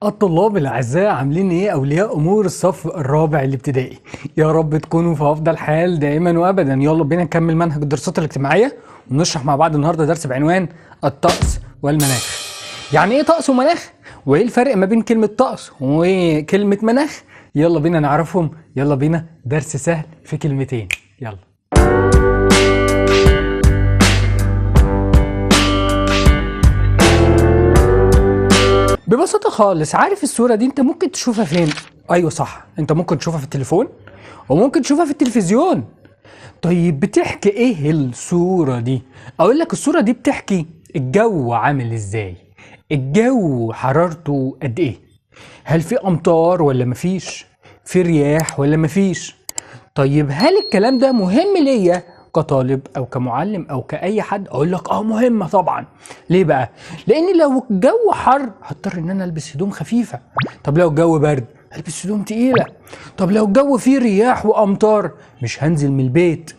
الطلاب الأعزاء عاملين إيه؟ أولياء أمور الصف الرابع الابتدائي، يا رب تكونوا في أفضل حال دائما وأبدا. يلا بينا نكمل منهج الدراسات الاجتماعية ونشرح مع بعض النهارده درس بعنوان الطقس والمناخ. يعني إيه طقس ومناخ؟ وإيه الفرق ما بين كلمة طقس وكلمة مناخ؟ يلا بينا نعرفهم، يلا بينا درس سهل في كلمتين. يلا. ببساطة خالص، عارف الصورة دي انت ممكن تشوفها فين؟ ايوه صح، انت ممكن تشوفها في التليفون وممكن تشوفها في التلفزيون. طيب بتحكي ايه الصورة دي؟ اقول لك الصورة دي بتحكي الجو عامل ازاي، الجو حرارته قد ايه، هل في امطار ولا مفيش، في رياح ولا مفيش. طيب هل الكلام ده مهم ليا كطالب او كمعلم او كاي حد؟ اقول لك مهمة طبعا. ليه بقى؟ لان لو الجو حر هضطر ان انا البس هدوم خفيفة، طب لو الجو برد هلبس هدوم تقيلة، طب لو الجو فيه رياح وامطار مش هنزل من البيت.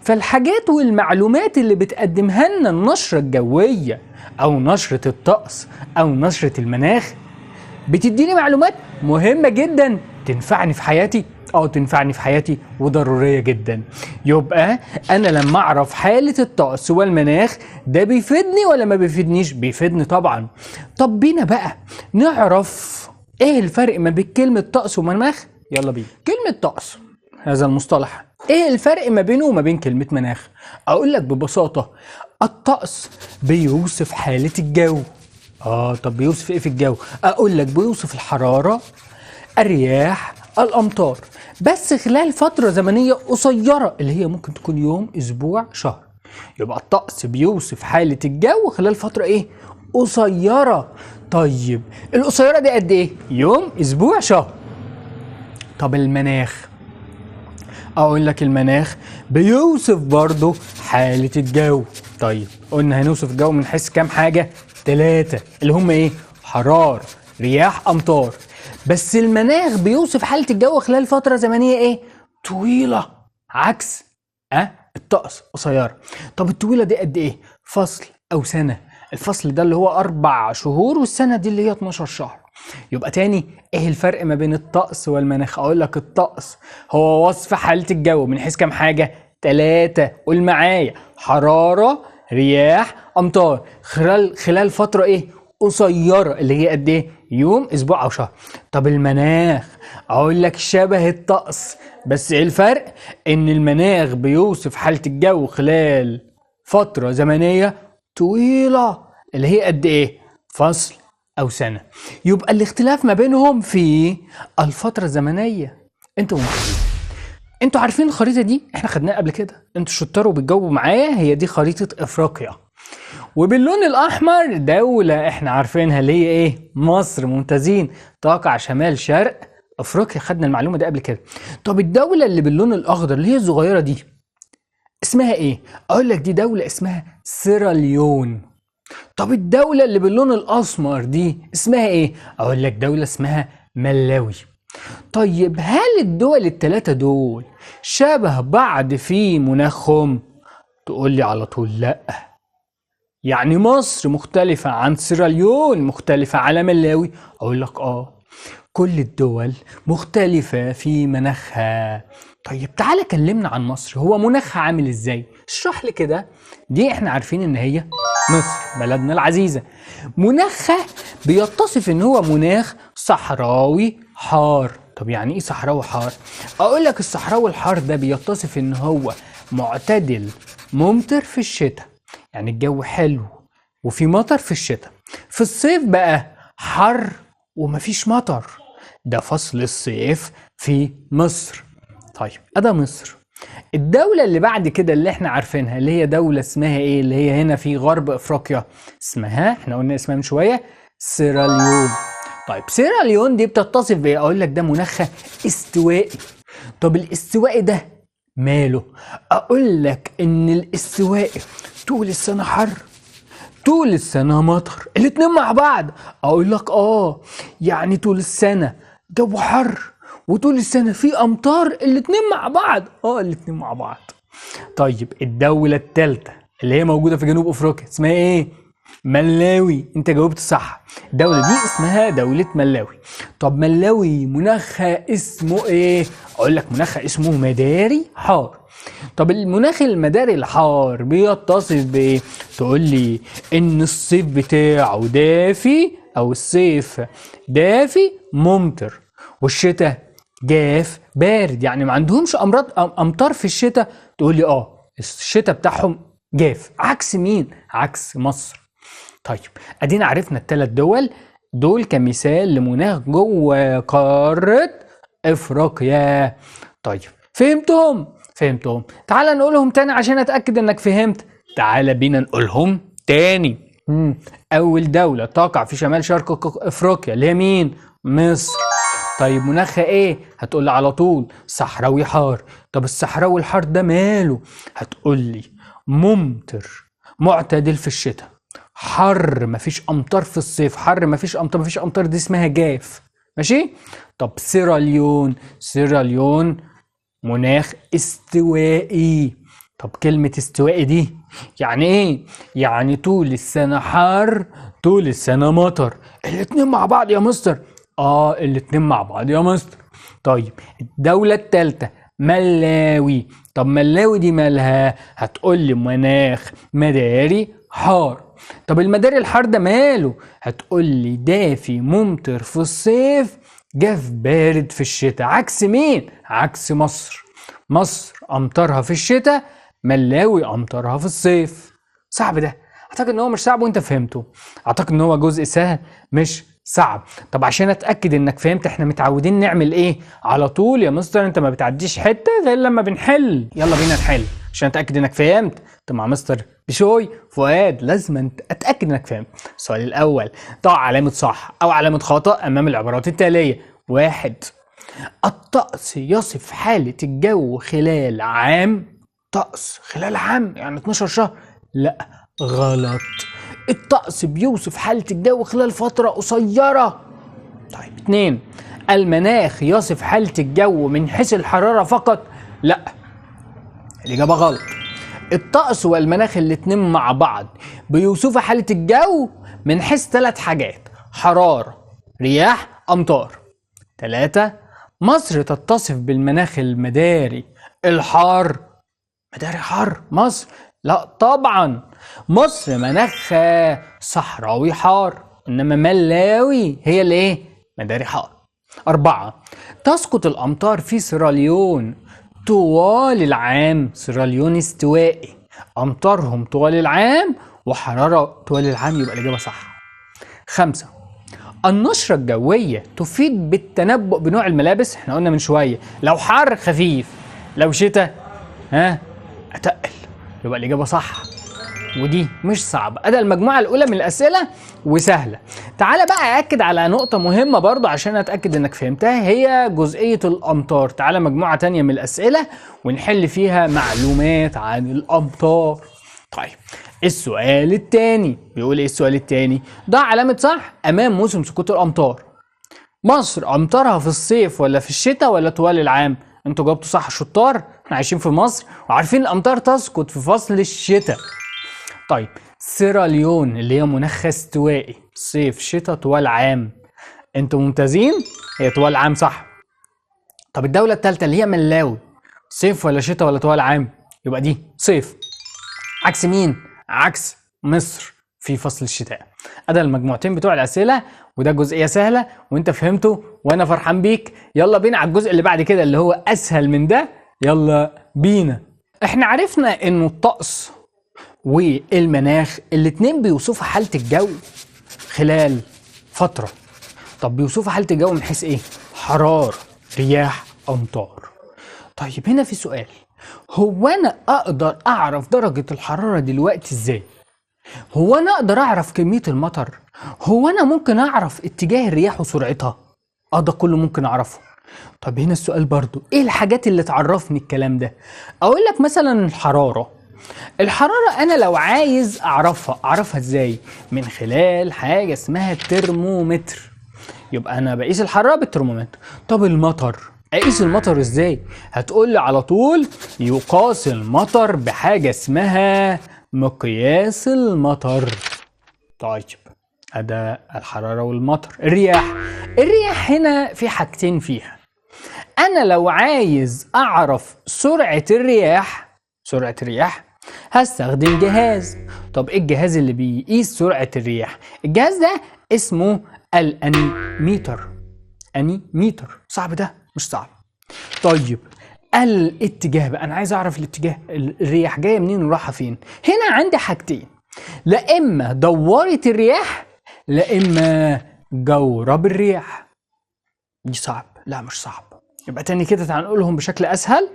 فالحاجات والمعلومات اللي بتقدمها لنا النشرة الجوية او نشره الطقس او نشره المناخ بتديني معلومات مهمة جدا تنفعني في حياتي، تنفعني في حياتي وضرورية جدا. يبقى أنا لما أعرف حالة الطقس والمناخ ده بيفيدني ولا ما بيفيدنيش؟ بيفيدني طبعا. طب بينا بقى نعرف إيه الفرق ما بين كلمة طقس ومناخ؟ يلا بينا. كلمة طقس، هذا المصطلح، إيه الفرق ما بينه وما بين كلمة مناخ؟ أقول لك ببساطة الطقس بيوصف حالة الجو. طب بيوصف إيه في الجو؟ أقول لك بيوصف الحرارة، الرياح، الأمطار، بس خلال فترة زمنية قصيرة اللي هي ممكن تكون يوم، أسبوع، شهر. يبقى الطقس بيوصف حالة الجو خلال فترة إيه؟ قصيرة. طيب القصيرة دي قد إيه؟ يوم، أسبوع، شهر. طب المناخ؟ أقول لك المناخ بيوصف برضه حالة الجو. طيب قلنا هنوصف الجو من حيث كام حاجة؟ 3، اللي هم إيه؟ حرارة، رياح، أمطار. بس المناخ بيوصف حالة الجو خلال فترة زمنية ايه؟ طويلة، عكس الطقس قصيرة. طب الطويلة دي قد ايه؟ فصل او سنة. الفصل ده اللي هو 4 شهور والسنة دي اللي هي 12 شهر. يبقى تاني ايه الفرق ما بين الطقس والمناخ؟ اقول لك الطقس هو وصف حالة الجو من حيث كام حاجة؟ 3، قول معايا، حرارة، رياح، امطار، خلال فترة ايه؟ قصيرة اللي هي قد ايه؟ يوم، اسبوع او شهر. طب المناخ؟ اقول لك شبه الطقس، بس ايه الفرق؟ ان المناخ بيوصف حالة الجو خلال فترة زمنية طويلة اللي هي قد ايه؟ فصل او سنة. يبقى الاختلاف ما بينهم في الفترة الزمنية. انتوا ممتازين، انتوا عارفين الخريطة دي؟ احنا خدناها قبل كده، انتوا شطار وبتجاوبوا معايا. هي دي خريطة افريقيا، وباللون الأحمر دولة احنا عارفينها اللي هي ايه؟ مصر. ممتازين، تقع شمال شرق افريقيا، خدنا المعلومة دي قبل كده. طب الدولة اللي باللون الأخضر اللي هي الصغيرة دي اسمها ايه؟ أقول لك دي دولة اسمها سيراليون. طب الدولة اللي باللون الأسمر دي اسمها ايه؟ أقول لك دولة اسمها ملاوي. طيب هل الدول الثلاثة دول شبه بعض في مناخهم؟ تقول لي على طول لأ. يعني مصر مختلفة عن سيراليون، مختلفة على ملاوي؟ أقول لك كل الدول مختلفة في مناخها. طيب تعالى كلمنا عن مصر، هو مناخها عامل ازاي؟ اشرح لي كده. دي احنا عارفين ان هي مصر بلدنا العزيزة، مناخها بيتصف ان هو مناخ صحراوي حار. طب يعني ايه صحراوي حار؟ اقول لك الصحراوي الحار ده بيتصف ان هو معتدل ممطر في الشتاء، يعني الجو حلو وفي مطر في الشتاء. في الصيف بقى حر ومفيش مطر، ده فصل الصيف في مصر. طيب أدا مصر. الدولة اللي بعد كده اللي احنا عارفينها اللي هي دولة اسمها ايه؟ اللي هي هنا في غرب افريقيا، اسمها احنا قلنا اسمها من شوية، سيراليون. طيب سيراليون دي بتتصف بايه؟ اقول لك ده مناخها استوائي. طب الاستوائي ده ماله؟ اقول لك ان الاستوائي طول السنة حر، طول السنة مطر، الاتنين مع بعض. اقول لك يعني طول السنة جو حر وطول السنة في امطار، الاتنين مع بعض. الاتنين مع بعض. طيب الدولة الثالثة اللي هي موجودة في جنوب افريقيا اسمها ايه؟ ملاوي. انت جاوبت صح، الدولة دي اسمها دولة ملاوي. طب ملاوي مناخها اسمه ايه؟ اقول لك مناخها اسمه مداري حار. طب المناخ المداري الحار بيتصف بايه؟ تقول لي ان الصيف بتاعه دافي، او الصيف دافي ممطر، والشتاء جاف بارد. يعني ما عندهمش امراض امطار في الشتاء. تقول لي اه الشتاء بتاعهم جاف. عكس مين؟ عكس مصر. طيب ادينا عرفنا الثلاث دول دول كمثال لمناخ جوه قارة افريقيا. طيب فهمتهم؟ فهمتهم. تعال نقولهم تاني عشان اتاكد انك فهمت. تعال بينا نقولهم تاني. اول دولة تقع في شمال شرق افريقيا اللي هي مين؟ مصر. طيب مناخها ايه؟ هتقول لي على طول صحراوي حار. طب الصحراوي الحار ده ماله؟ هتقول لي ممطر معتدل في الشتاء، حر مفيش امطار في الصيف، حر مفيش امطار، مفيش امطار دي اسمها جاف. ماشي؟ طب سيراليون، سيراليون مناخ استوائي. طب كلمة استوائي دي يعني ايه؟ يعني طول السنة حر، طول السنة مطر، الاتنين مع بعض يا مستر. اه الاتنين مع بعض يا مستر. طيب الدولة التالتة ملاوي. طب ملاوي دي مالها؟ هتقول لي مناخ مداري حار. طب المداري الحار ده ماله؟ هتقول لي دافي ممطر في الصيف، جاف بارد في الشتاء. عكس مين؟ عكس مصر. مصر امطارها في الشتاء، ملاوي امطارها في الصيف. صعب ده؟ اعتقد ان هو مش صعب وانت فهمته. اعتقد ان هو جزء سهل مش صعب. طب عشان اتاكد انك فهمت، احنا متعودين نعمل ايه على طول يا مستر؟ انت ما بتعديش حتة غير لما بنحل. يلا بينا نحل عشان اتاكد انك فهمت. انت مع مستر بشوي فؤاد، لازم اتاكد انك فهمت. السؤال الاول، ضع علامة صح او علامة خطا امام العبارات التالية. 1، الطقس يصف حاله الجو خلال عام. طقس خلال عام يعني 12 شهر؟ لا غلط. الطقس بيوصف حالة الجو خلال فترة قصيرة. طيب 2، المناخ يصف حالة الجو من حيث الحرارة فقط. لا الإجابة غلط. الطقس والمناخ الاتنين مع بعض بيوصفوا حالة الجو من حيث 3 حاجات: حرارة، رياح، أمطار. 3، مصر تتصف بالمناخ المداري الحار. مداري حار مصر؟ لا طبعا، مصر مناخها صحراوي حار، انما ملاوي هي اللي ايه؟ مداري حار. 4، تسقط الامطار في سيراليون طوال العام. سيراليون استوائي، امطارهم طوال العام وحرارة طوال العام، يبقى الاجابة صح. 5، النشرة الجوية تفيد بالتنبؤ بنوع الملابس. احنا قلنا من شوية لو حر خفيف، لو شتاء ها اتقل، يبقى الإجابة صح. ودي مش صعبة. أدي المجموعة الأولى من الأسئلة وسهلة. تعالى بقى أأكد على نقطة مهمة برضو عشان أتأكد إنك فهمتها، هي جزئية الأمطار. تعالى مجموعة تانية من الأسئلة ونحل فيها معلومات عن الأمطار. طيب السؤال التاني بيقول إيه؟ السؤال التاني، ضع علامة صح أمام موسم سقوط الأمطار. مصر أمطارها في الصيف ولا في الشتاء ولا طوال العام؟ انتوا جاوبتوا صح شطار، احنا عايشين في مصر وعارفين الامطار تسقط في فصل الشتاء. طيب سيراليون اللي هي مناخ استوائي، صيف شتاء طوال عام. انتوا ممتازين، هي طوال عام صح. طب الدولة الثالثة اللي هي ملاوي، صيف ولا شتاء ولا طوال عام؟ يبقى دي صيف. عكس مين؟ عكس مصر في فصل الشتاء. ادي المجموعتين بتوع الاسئلة، وده جزئية سهلة وانت فهمته وانا فرحان بيك. يلا بينا على الجزء اللي بعد كده اللي هو اسهل من ده. يلا بينا. احنا عرفنا انه الطقس والمناخ الاتنين بيوصفوا حاله الجو خلال فترة. طب بيوصفوا حاله الجو من حيث ايه؟ حرارة، رياح، امطار. طيب هنا في سؤال، هو انا اقدر اعرف درجه الحرارة دلوقتي ازاي؟ هو انا اقدر اعرف كمية المطر؟ هو انا ممكن اعرف اتجاه الرياح وسرعتها؟ ده كله ممكن اعرفه. طب هنا السؤال برضو، ايه الحاجات اللي تعرفني الكلام ده؟ اقول لك مثلا الحرارة. الحرارة انا لو عايز اعرفها، اعرفها ازاي؟ من خلال حاجة اسمها الترمومتر. يبقى انا بقيس الحرارة بالترمومتر. طب المطر، اقيس المطر ازاي؟ هتقول لي على طول يقاس المطر بحاجة اسمها مقياس المطر. طيب هذا الحرارة والمطر. الرياح، الرياح هنا في حاجتين فيها. أنا لو عايز أعرف سرعة الرياح، سرعة الرياح هستخدم جهاز. طب إيه الجهاز اللي بيقيس سرعة الرياح؟ الجهاز ده اسمه ال anemometer. anemometer. صعب ده؟ مش صعب. طيب الاتجاه بقى، أنا عايز أعرف الاتجاه، الرياح جاية منين ورايحة فين. هنا عندي حاجتين، لا إما دوارة الرياح لا إما جورب الرياح. دي صعب؟ لا مش صعب. يبقى تاني كده تعال نقولهم بشكل أسهل.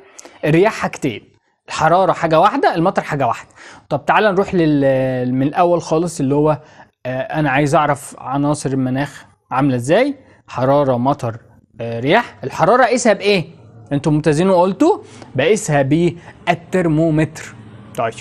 الرياح حاجتين، الحرارة حاجة واحدة، المطر حاجة واحدة. طب تعال نروح من الأول خالص اللي هو أنا عايز أعرف عناصر المناخ عاملة إزاي. حرارة، مطر، رياح. الحرارة قيسها بإيه؟ أنتم ممتازين وقلتوا بقيسها بالترمومتر. طيب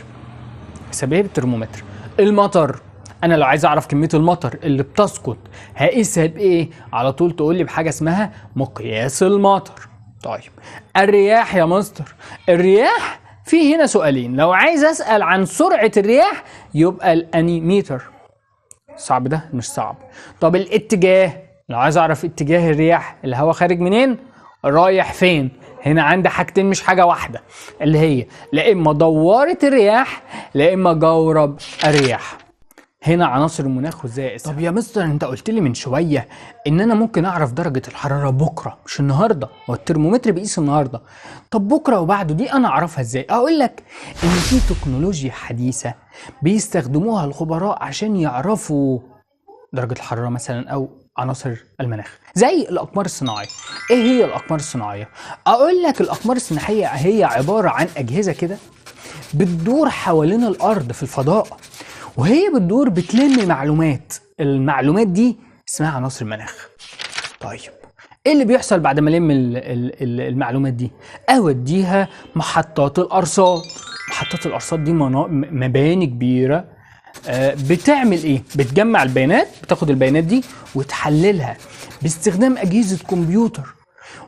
قيسها بإيه؟ بالترمومتر. المطر، أنا لو عايز أعرف كمية المطر اللي بتسقط هقيسها بإيه؟ على طول تقول لي بحاجة اسمها مقياس المطر. طيب الرياح يا مستر، الرياح في هنا سؤالين. لو عايز أسأل عن سرعة الرياح يبقى الأنيميتر. صعب ده؟ مش صعب. طب الاتجاه، لو عايز أعرف اتجاه الرياح، الهواء خارج منين رايح فين، هنا عندي حاجتين مش حاجة واحدة، اللي هي لا إما دوارة الرياح لا إما جورب الرياح. هنا عناصر المناخ وازاي اقيسها. طب يا مستر انت قلت لي من شوية ان انا ممكن اعرف درجه الحرارة بكره مش النهارده، هو الترمومتر بيقيس النهارده، طب بكره وبعده دي انا اعرفها ازاي؟ اقول لك ان في تكنولوجيا حديثه بيستخدموها الخبراء عشان يعرفوا درجه الحرارة مثلا او عناصر المناخ، زي الاقمار الصناعية. ايه هي الاقمار الصناعية؟ اقول لك الاقمار الصناعية هي عبارة عن اجهزة كده بتدور حوالين الارض في الفضاء، وهي بتدور بتلم معلومات، المعلومات دي اسمها عناصر المناخ. طيب ايه اللي بيحصل بعد ما الم المعلومات دي؟ اوديها محطات الارصاد. محطات الارصاد دي مباني كبيرة، بتعمل ايه؟ بتجمع البيانات، بتاخد البيانات دي وتحللها باستخدام اجهزة كمبيوتر،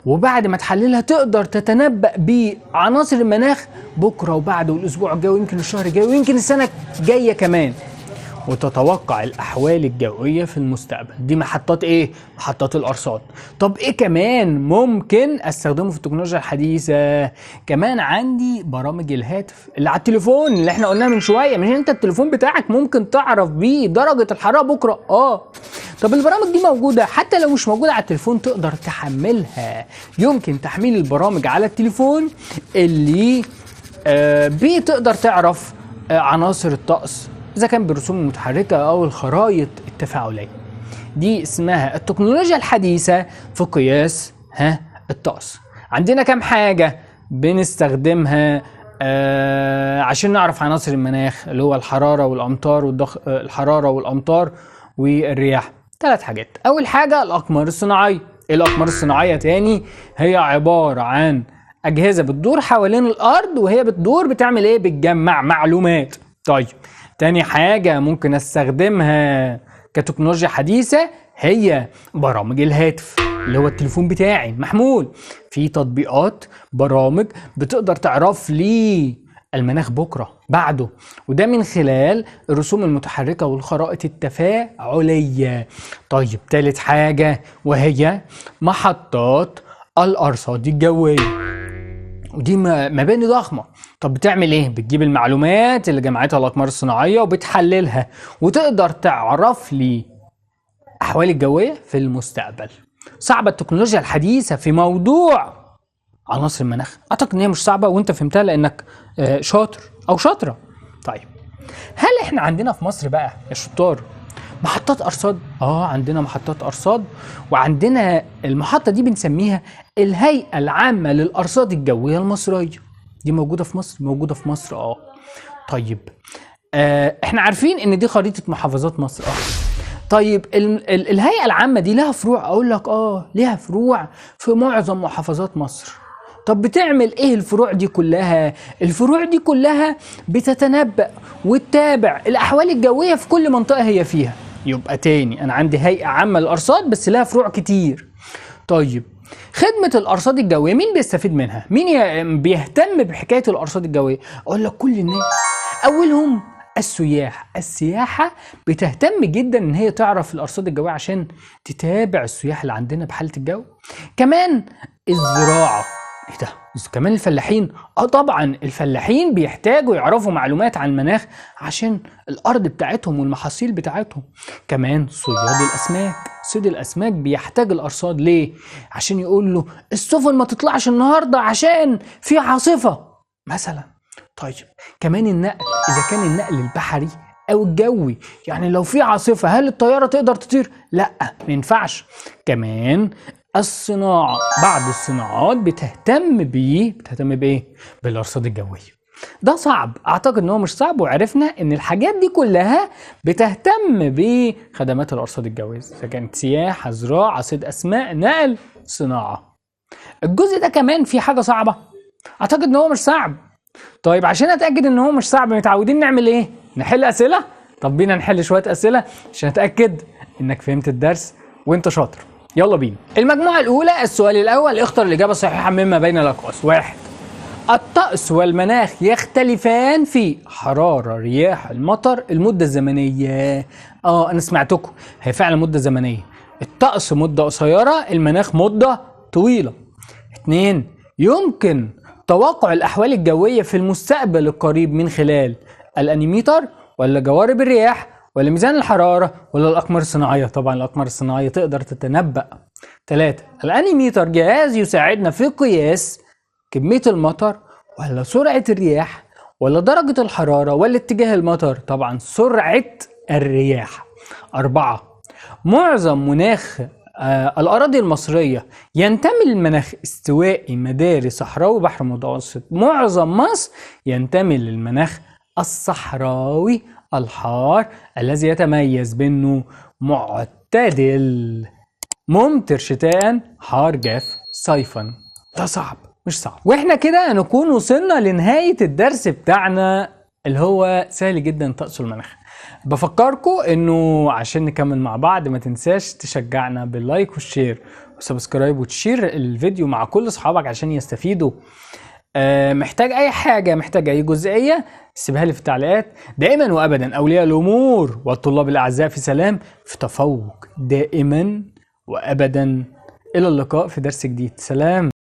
وبعد ما تحللها تقدر تتنبأ بعناصر المناخ بكره وبعده والاسبوع الجاي ويمكن الشهر الجاي ويمكن السنة الجاية كمان، وتتوقع الاحوال الجوية في المستقبل. دي محطات ايه؟ محطات الارصاد. طب ايه كمان ممكن استخدمه في التكنولوجيا الحديثة؟ كمان عندي برامج الهاتف اللي على التليفون اللي احنا قلناها من شوية، مش انت التليفون بتاعك ممكن تعرف بيه درجه الحرارة بكره؟ طب البرامج دي موجودة، حتى لو مش موجودة على التليفون تقدر تحملها. يمكن تحميل البرامج على التليفون اللي بتقدر تعرف عناصر الطقس إذا كان بالرسوم المتحركة أو الخرائط التفاعلية. دي اسمها التكنولوجيا الحديثة في قياس الطقس. عندنا كام حاجة بنستخدمها عشان نعرف عناصر المناخ اللي هو الحرارة والأمطار الحرارة والأمطار والرياح. 3 حاجات. أول حاجة الأقمار الصناعية. الأقمار الصناعية تاني هي عبارة عن أجهزة بتدور حوالين الأرض، وهي بتدور بتعمل إيه؟ بتجمع معلومات. طيب تاني حاجة ممكن استخدمها كتكنولوجيا حديثة هي برامج الهاتف اللي هو التليفون بتاعي محمول، في تطبيقات برامج بتقدر تعرف لي المناخ بكرة بعده، وده من خلال الرسوم المتحركة والخرائط التفاعلية. طيب تالت حاجة وهي محطات الأرصاد الجوية، ودي مباني ضخمة. طب بتعمل ايه؟ بتجيب المعلومات اللي جمعتها الأقمار الصناعية وبتحللها وتقدر تعرف لي أحوال الجوية في المستقبل. صعبة التكنولوجيا الحديثة في موضوع عناصر المناخ؟ أعتقد إن هي مش صعبة وأنت فهمتها لأنك شاطر أو شاطرة. طيب هل إحنا عندنا في مصر بقى يا شطار محطات أرصاد؟ عندنا محطات أرصاد، وعندنا المحطة دي بنسميها الهيئة العامة للأرصاد الجوية المصرية. دي موجودة في مصر؟ موجودة في مصر. طيب احنا عارفين ان دي خريطة محافظات مصر. طيب الهيئة العامة دي لها فروع؟ اقول لك لها فروع في معظم محافظات مصر. طب بتعمل ايه الفروع دي كلها؟ الفروع دي كلها بتتنبأ وتتابع الاحوال الجوية في كل منطقة هي فيها. يبقى تاني انا عندي هيئة عامة للارصاد بس لها فروع كتير. طيب خدمة الارصاد الجوية مين بيستفيد منها؟ مين بيهتم بحكاية الارصاد الجوية؟ اقول لك كل الناس، اولهم السياح، السياحة بتهتم جدا ان هي تعرف الارصاد الجوية عشان تتابع السياح اللي عندنا بحالة الجو. كمان الزراعة، ايه ده؟ كمان الفلاحين، طبعا الفلاحين بيحتاجوا يعرفوا معلومات عن المناخ عشان الارض بتاعتهم والمحاصيل بتاعتهم. كمان صياد الاسماك، صيد الاسماك بيحتاج الارصاد ليه؟ عشان يقول له السفن ما تطلعش النهارده عشان في عاصفة مثلا. طيب كمان النقل، اذا كان النقل البحري او الجوي، يعني لو في عاصفة هل الطيارة تقدر تطير؟ لا ما ينفعش. كمان الصناعة، بعض الصناعات بتهتم بإيه؟ بالأرصاد الجوية. ده صعب، أعتقد إن هو مش صعب، وعرفنا إن الحاجات دي كلها بتهتم بخدمات الأرصاد الجوية، إذا كانت سياحة، زراعة، صيد أسماك، نقل، صناعة. الجزء ده كمان في حاجة صعبة، أعتقد إن هو مش صعب. طيب عشان أتأكد إن هو مش صعب متعودين نعمل إيه؟ نحل أسئلة؟ طب بينا نحل شوية أسئلة عشان أتأكد إنك فهمت الدرس وإنت شاطر. يلا بينا. المجموعة الأولى، السؤال الأول، اختر الإجابة الصحيحة مما بين الأقواس. 1، الطقس والمناخ يختلفان في حرارة، رياح، المطر، المدة الزمنية. أنا سمعتكم، هي فعلا مدة زمنية. الطقس مدة قصيرة، المناخ مدة طويلة. 2، يمكن توقع الأحوال الجوية في المستقبل القريب من خلال الأنيميتر ولا جوارب الرياح ولا ميزان الحرارة ولا الأقمار الصناعية؟ طبعا الأقمار الصناعية تقدر تتنبأ. 3، الأنيميتر جهاز يساعدنا في قياس كمية المطر ولا سرعة الرياح ولا درجة الحرارة ولا اتجاه المطر؟ طبعا سرعة الرياح. 4، معظم مناخ الأراضي المصرية ينتمي للمناخ استوائي، مداري، صحراوي، بحر متوسط. معظم مصر ينتمي للمناخ الصحراوي الحار الذي يتميز بأنه معتدل، ممطر شتاء، حار جاف صيفا. ده صعب مش صعب. واحنا كده نكون وصلنا لنهاية الدرس بتاعنا اللي هو سهل جدا، طقس المناخ. بفكركم انه عشان نكمل مع بعض ما تنساش تشجعنا بال like وال share و subscribe وتشير الفيديو مع كل اصحابك عشان يستفيدوا. محتاج اي حاجة، محتاج اي جزئية، سيبها لي في التعليقات. دائما وابدا اولياء الامور والطلاب الاعزاء في سلام، في تفوق دائما وابدا. الى اللقاء في درس جديد. سلام.